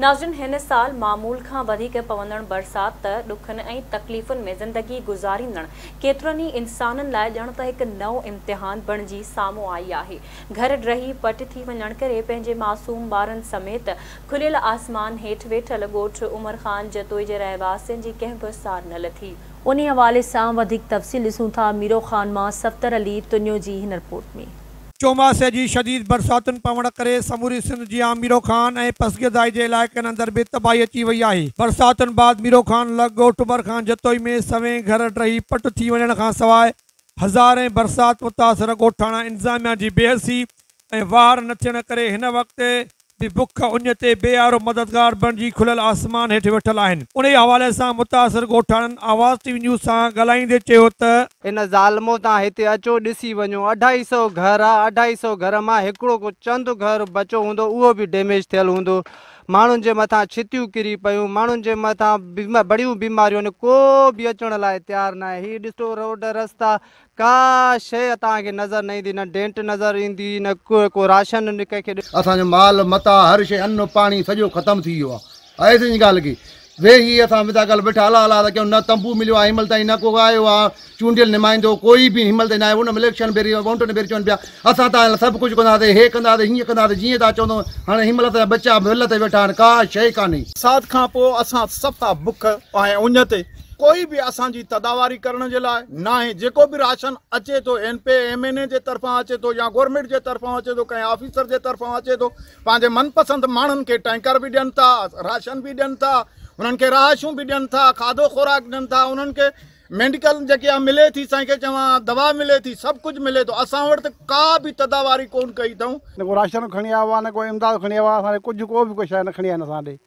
ناظرين هن سال معمول کان وڌيڪ پوندڙ برسات ته ڏکن ۽ تڪليفن ۾ زندگي گذاريندڙ ڪيترن ئي انسانن لاء ڄڻ ته هڪ نئون امتحان بڻجي سامهون آئي آهي. گهر ڊهي پٽ ٿي وڃڻ ڪري پنهنجي معصوم ٻارن سميت کليل آسمان هيٺ ويٺل ڳوٺ عمر خان جتوئي جي رهواسين جي ڪنهن به سار نه لٿي. انهي حوالي سان وڌيڪ تفصيل ڏسون ٿا ميرو خان مان صفدر علي تنيو جي هن رپورٽ ۾. چوماسي جي شديد برساتن پوڻ ڪري سموري سنڌ جيان ميرو خان ۽ پسگردائي جي علائقن اندر به تباهي اچي وئي آهي. برساتن بعد ميرو خان لڳ ڳوٺ عمر خان جتوئي ۾ سوين گهر ڊهي پٽ ٿي وڃڻ کانسواء هزارين برسات متاثر ڳوٺاڻا انتظاميا جي بيحسي ۽ واهر نه ٿيڻ ڪري هن وقت به بک اڃ تي بي يارو مددگار بڻجي کليل آسمان هيٺ ويٺل آهن. انهي حوالي سان متاثر ڳوٺاڻن آواز ٽي وي نيوز سان ڳالهائيندي چيو ته. ان ظالمو تان هتي اچو ڏسي وڃو اڍائي سئو گهر آ اڍائي سئو گهر مان هڪڙو ڪو چند گهر بچو هوندو اهو به ڊيميج ٿيل هوندو ماڻهن جي مٿان ڇتيون ڪري پيون ماڻهن جي مٿان بڙيون بيماريون آهن ڪو به اچڻ لاء تيار ناهي هي ڏسو روڊ رستا ڪا شيء توهان کي نظر نه ايندي، نه ڊينٽ نظر ايندي، نه ڪو راشن ڪنهن کي. اسان جو مال متاع هر شيء ان پاڻي سڄو ختم ٿي ويو آ ايسين جي ڳالهه ڪي ويهي اسان ودا ڳالهه ويٺا الله الله ٿا ڪيون نه تنبو مليو آ هن مهل تائين نه ڪو آيو آ چونڊيل نمائندو ڪوئي به هن مهل تائين نه آيو ان اليڪشن ڀيري ووٽن ڀيري چون پيا اسان توهان لاء سڀ ڪجهه ڪنداسين هي ڪنداسين هيئن ڪنداسين جيئن توهان چوندو هاڻي هن مهل اسان جا ٻچا مل تي ويٺا آهن ڪا شيء ڪانهي. برسات کان پوء اسان صفا بک ۽ اڃ تي ڪوئي به اسان جي تداواري ڪرڻ جي لاء ناهي جيڪو به راشن اچي ٿو M P M N A جي طرفان اچي ٿو يا گورنمينٽ جي طرفان اچي ٿو ڪنهن آفيسر جي طرفان اچي ٿو پنهنجي من پسند ماڻهن کي ٽينڪر به ڏين ٿا راشن به ڏين ٿا انهن کي رهائشون به ڏين ٿا کاڌو خوراڪ ڏين ٿا انهن کي ميڊيڪل جيڪي ملي ٿي سائين کي چوان دوا ملي ٿي سڀ ڪجهه ملي ٿو اسان وٽ ته ڪا به تداواري ڪون ڪئي اٿئون. نه ڪو راشن کڻي آيو آهي نه ڪو امداد کڻي آيو آهي اسان کي ڪجهه ڪو به ڪو شيء نه کڻي آيا آهن اسان ڏي.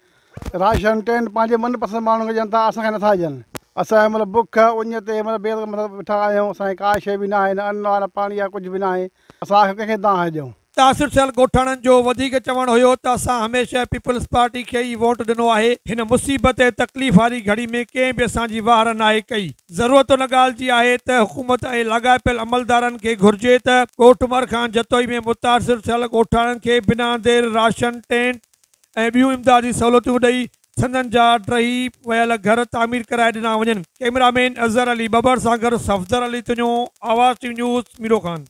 راشن ٽينٽ پنهنجي من پسند ماڻهن کي ڏين ٿا اسان کي نٿا ڏين. اسان هن مهل بک اڃ تي هن مهل بي مطلب ويٺا آهيون اسان کي ڪا شيء به ناهي نه ان آهي نه پاڻي آهي ڪجهه به ناهي اسان آخر ڪنهن کي دانهن ڏيون. متاثر ٿيل ڳوٺاڻن جو وڌيڪ چوڻ هيو ته اسان هميشه پيپلز پارٽي کي ئي ووٽ ڏنو آهي، هن مصيبت ۽ تڪليف واري گهڙي ۾ ڪنهن به اسان جي واهر ناهي ڪئي، ضرورت ان ڳالهه جي آهي ته حڪومت ۽ لاڳاپيل عملدارن کي گهرجي ته ڳوٺ عمر خان جتوئي ۾ متاثر ٿيل ڳوٺاڻن کي بنا دير راشن، ٽينٽ ۽ ٻيون امدادي سهولتون ڏئي سندن جا ڊهي ويل گهر تعمير ڪرائي ڏنا وڃن. ڪئميرا مين اظهر علي ٻٻر سان گڏ Safdar Ali Tunio, Awaz T V news, Miro Khan.